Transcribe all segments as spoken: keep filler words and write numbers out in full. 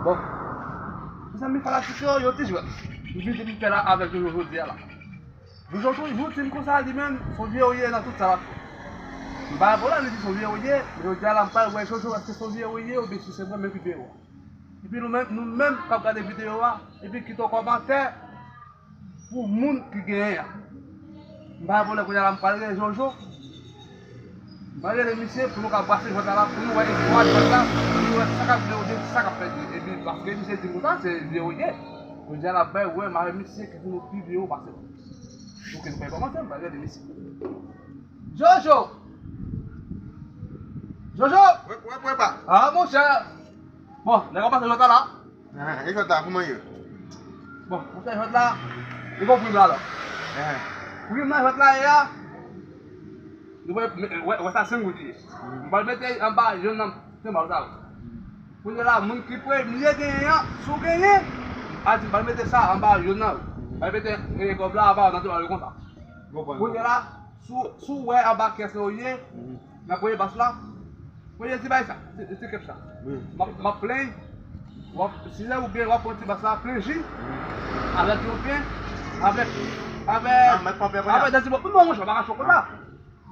Bon, mezanmi, fanatik yo, yo ti jwèt. M vin di m fè la avèk Jojo jodi a la. Jojo toujou di m konsa, li menm, se yon vye ou ye nan tout sa l ap fè. M pa gen pwoblèm, li di se yon vye ou ye, men jodi a la, m pral wè Jojo, èske se yon vye ou ye, oubyen si se mwen menm ki vye ou a. Epi nou menm, nou menm k ap gade videyo a, epi kite yon kòmantè, pou moun ki genyen an. M pa gen pwoblèm, kounye a la, m pral rele Jojo. M pral rele misye pou nou ka brase jwèt la, pou nou wè istwa jwèt la, pou nou wè sa k ap vle ou di, sa k ap fèt. Epi, paske misye di m konsa, se vye ou ye. Kounye a la, bay wè, m avè misye ki pou nou pi vye ou pase. Ok, nou pa kòmanse, m pral rele misye. Jojo! Jojo! Wi, wi, wi, pa. Ah, monchè! Bon, nèg la pase jwèt la la. Ah, e jwèt la, kouman ye? Bon, monchè, jwèt la, li gon prim la la. Ah. Prim nan jwèt la ye a, nou wè, wè, wè sa senk goud li ye. M pral mete anba yonn nan, se mal sa. Kounye a la, moun ki premye genyen an, si w genyen, a di, m pral mete sa anba yonn nan. M pral mete, eh, kòb la anba yonn nan, se mal konsa. Kounye a la, si w, si w wè anba kès la ou ye, nan premye bas la, premye ti bay sa, ti, ti kèp sa. M ap, m ap plenn, w ap, si lè ou gen, w ap pran ti bas la, plen ji, avèk yon pen, avèk, avèk, avèk de ti bò. Non, monchè, w pa ka cho konsa.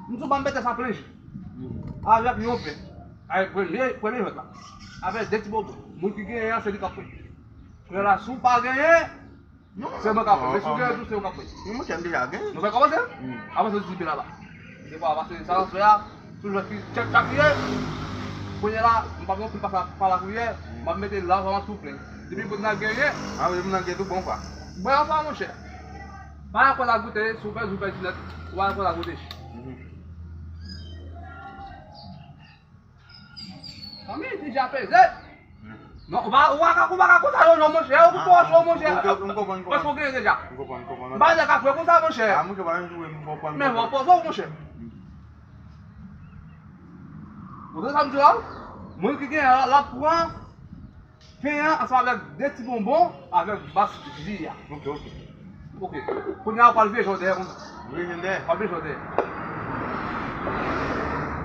M di w ban m mete sa plen ji. Avèk yon pen. Avèk premye, premye jwèt la. Avèk de ti bò. Moun ki genyen an, se li k ap pran. Frè la, si w pa genyen, se mwen k ap pran. Men si w genyen tou, se ou k ap pran. Men monchè, m deja genyen. Nou fè kòmanse? Avanse sou ti pye laba. Se pa, paske sa w fè a, sou jwèt ki tchèk tchak li ye. Kounye a la, m p ap gen anpil pase pa la kounye a, m ap mete lajan an tou plen. Depi moun nan genyen. Ah, depi moun nan genyen tou bon, kwa. Bon, anfè, monchè. Pa ankò la goute, si w pèdi, ou pèdi nèt. Ou pa ankò la goute. Fanmi, deja peze. Non, ou pa, ou pa ka, ou pa ka konsa yo, non, monchè. Ou twò cho, monchè. M konprann, m konprann. Èske w genyen deja? M konprann, m konpran. M pa nèg ap fè konsa, monchè. Ah, monchè, pa janm jwe, m konprann. Men bon, poze w, monchè. Ou tande sa m di w la? Moun ki genyen la, l ap pran pen an ansanm avèk de ti bonbon avèk bas ji a. Ok, ok. Ok. Kounye a, w pral veye jòdè konsa. Veye jòdè. W ap veye jòdè.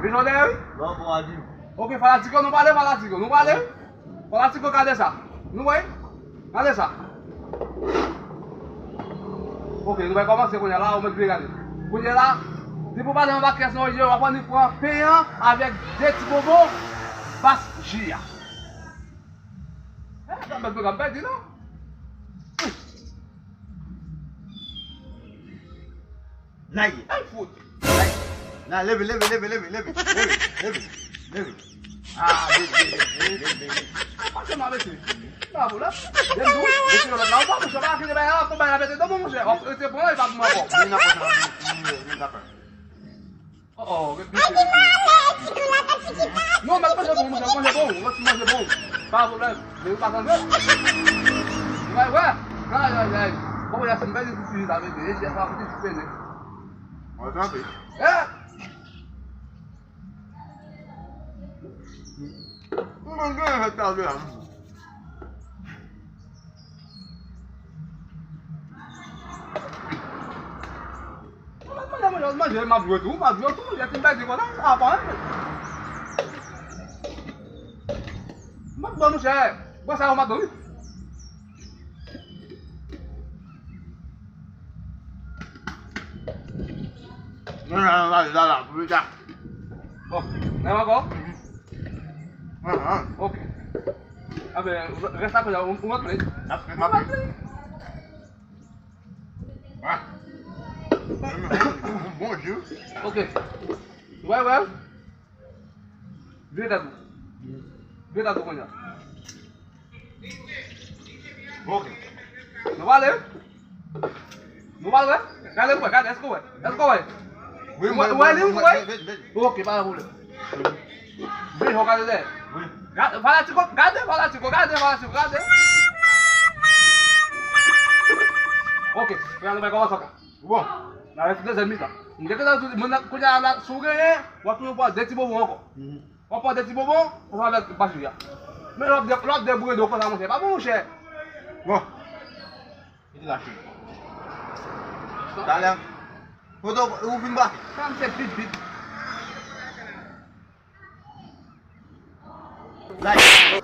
Veye jòdè, wi. Non, bon, adi. Ok, fanatik yo, nou prale, fanatik yo, nou prale. Fanatik yo, gade sa. Nou wè? Gade sa. Ok, nou bay kòmanse kounye a la, ou mèt vire gade. Kounye a la, depi w pale anba kès nan, w ap annik pran pen an avèk de ti bonbon bas ji a. Eh, sa bèl pwogram pèdi, non? Lage. Al fout. Lage. La, leve, leve, leve, leve, leve, leve, leve, leve. Ah, leve, leve, leve, leve, leve. Pase mwen, mesye. Bravo, la. Leve, leve, leve, leve, la. Ou pa, monchè, pa kite bay la, konbay la pete. Donk, monchè, ou rete pran, e pa pou mwen ankò. Vin nan pòch la, vin, vin, vin, vin, vin. Oh, oh, mesye, mesye. Non, men manje bon, manje, manje bon, manje, manje bon. Pa pwoblèm. Men ou pa konn vre. Wè, wè. Ay, ay, ay. Bon, ya, si m pèdi ti fini sa, men, e, jè sa, pou ti fini. Mwen, tanpri. Eh! Mwen, mwen, mwen, mwen, mwen, Manje, manje, manje, manje, m ap jwe tou, m ap jwe tou, manje, si m pèdi konsa, sa pa anyen. M ap bwè, monchè, bwè sa yo m ap bwè, wi. Mwen la, la, la, la, pou pita. Bon, menm ankò? Ahan. Ok. Anben, rès la kounye a, ou, ou antre. N ap, n ap. Ou antre. Ah. Bon, bon, bon, bon, bon, bon, bon. Ok. Wè, wè. Vire tèt ou. Vire tèt ou kounye a. Ok. Nou prale? Nou prale wè? Gade pou wè, gade, èske w wè? Èske w wè? Wi, ou wè, mwen, ou wè li, mwen, ou wè? Mwen, mwen, mwen. Ok, pa gen pwoblèm. Vin, ou gade dèyè. Wi. Gade, fanatik, gade, fanatik, gade, fanatik, gade. Ok, gade, nou kòmanse ankò. Bon. N a rete dezyèm mitan. M te gentan di moun nan, kounye a la, si w genyen, w ap tounen pran de ti bonbon ankò. Mhm. W ap pran de ti bonbon, ansanm avèk bas ji a. Men lè w ap de-, lè w ap debouye de w konsa, monchè, pa bon, monchè. Bon. Mete lache. Talè. Kote w, ou fin brase? Sa, m se bit, bit. Like.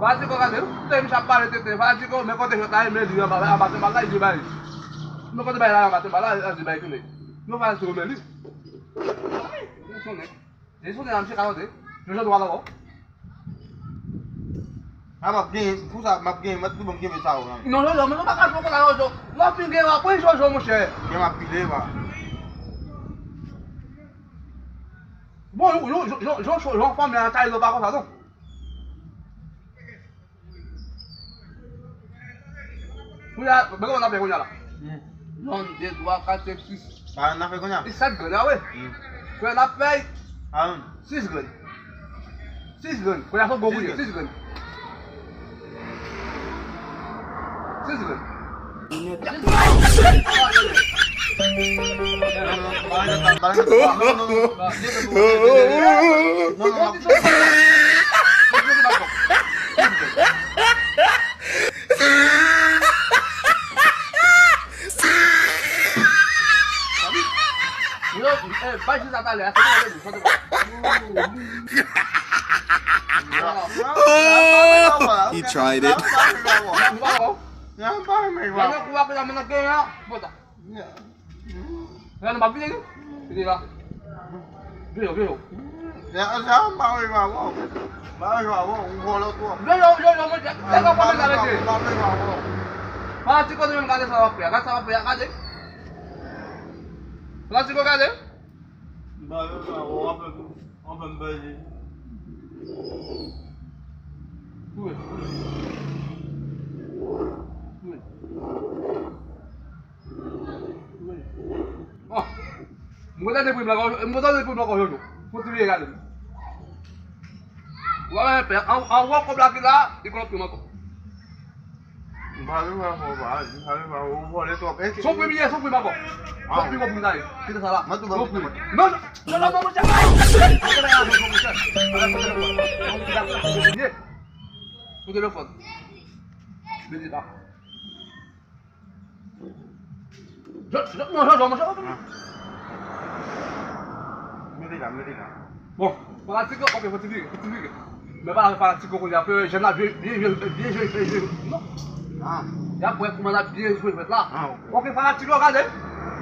Fanatik yo gade, tout misye ap pale tenten. Fanatik yo, men kote jwèt la, men li anba, anba, anba la, li bay. Men kote bay la, anba, anba la, li bay tounen. Non, fanatik yo, men li. Li sonnen. Li sonnen, misye ka sonnen. Jojo dwa la, bon. A, m ap genyen, pou sa, m ap genyen, m ap tou bon kenbe sa yo, nan. Non, non, non, men nou pa ka jwe konsa, Jojo. Lè w fin genyen, w ap pran Jojo, monchè. Gen m ap pile, pa. Bon, yon, yon, yon, yon, yon, yon fanmi an tay, nou pa konsa, non. Kounye a, men kòman n ap fè kounye a la? Hmm. Yonn, de, twa, kat, senk, sis. Sa n ap fè kounye a? E sèt grenn, a wi. Hmm. Kounye a n ap fè sis grenn. Sis grenn. Kounye a se gwo bouye, sis grenn. Sis grenn. Yo, eh, bay chita talè a, se talè nou, chante pa. He tried it. Ou pa bon? Ou pa bon? Lè nou kou a kote a, men nan gen an, bon, ta. Lè nou pa vide, nou? Vide la. Vide, vide. Ya, ya, m pa wè, m pa wè. M pa wè, m pa wè. Ou vòlè twòp. Vide, vide, vide, mwen, lè nou pa vide avèk li. M pa wè, m pa wè. Fanatik yo, menm gade sa w ap fè. Gade sa w ap fè, gade. Fanatik yo, gade. M pa wè, m pa wè. Anfen, anfen, m pèdi. Wi. Wi. Bon. M kontan de prim la, m kontan de prim la ankò, Jojo. Kontinye gade. W ap wè pè, an, an wè kòb la ki la, li konn prim ankò. M pa vle wè kòb la, m pa vle wè, ou vòlè twòp. Se yon prim li ye, se yon prim ankò. Se yon prim, yon prim sa ye. Kite sa la. Se yon prim. Non, non, non, non, monchè. Yon telefòn. Yon telefòn. Mete la. Jò, jò, non, jò, jò, monchè, pa fini. Mete la, mete la. Bon, fanatik yo, ok, fò ti vire, fò ti vire. Men pa fanatik yo kounye a, jèn la byen, byen jwe, byen jwe, byen jwe. Non. Y ap wè kòman l ap byen jwe jwèt la. Ok, fanatik yo, gade.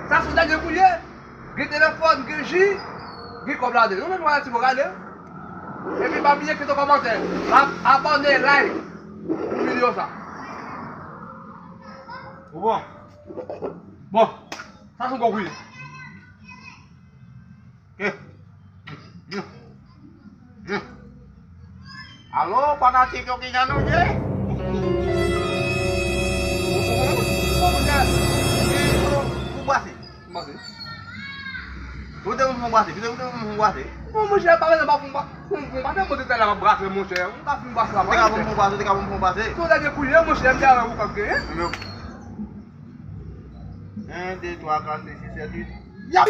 Sa se dènye kou ye. Gen telefòn, gen ji, gen kòb ladan. Nou menm fanatik yo, gade. Epi pa bliye kite kòmantè, ab-, abòne, like pou videyo sa. Ou bon? Bon, sa se yon gwo kou ye. Alo, fanatik yo, kijan nou ye? Ou te vin fè yon brase, ou te vin fè yon brase. Bon, monchè, pa bezwen pa fè yon bra-, fè yon, fè yon brase, monchè. Ou ka fè yon brase la, ou te ka fè yon brase, ou te ka fè yon brase. Se yon dènye kou ye, monchè, m te avè ou k ap genyen. Yon, de, twa, kat, senk, sis, sèt, uit. Yap!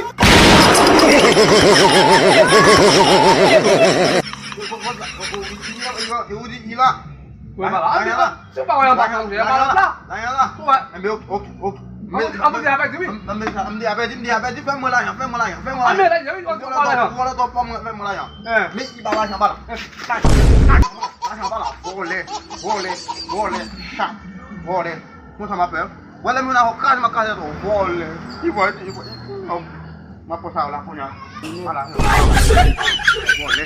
Ou di, li la. Ou pa la. Si w pa wè anba sa, monchè, pa la. Lage la. Ou wè. Enben, ok, ok, ok. An, an, an, m deja pèdi, wi. M, m, m deja pèdi, m deja pèdi, fè mwen lajan, fè mwen lajan, fè mwen lajan. An, men lajan, wi, ou vòlè twòp, fè mwen lajan. Men li pa lajan, pa la. Lajan pa la. Vòlè, vòlè, vòlè, chat, vòlè. Konsa m ap fè. Wè lè moun a kraze, mwen kraze tou. Vòlè. Li vòlè, li vòlè. Non. Mwen pran sa la kounye a. Ala. Vòlè.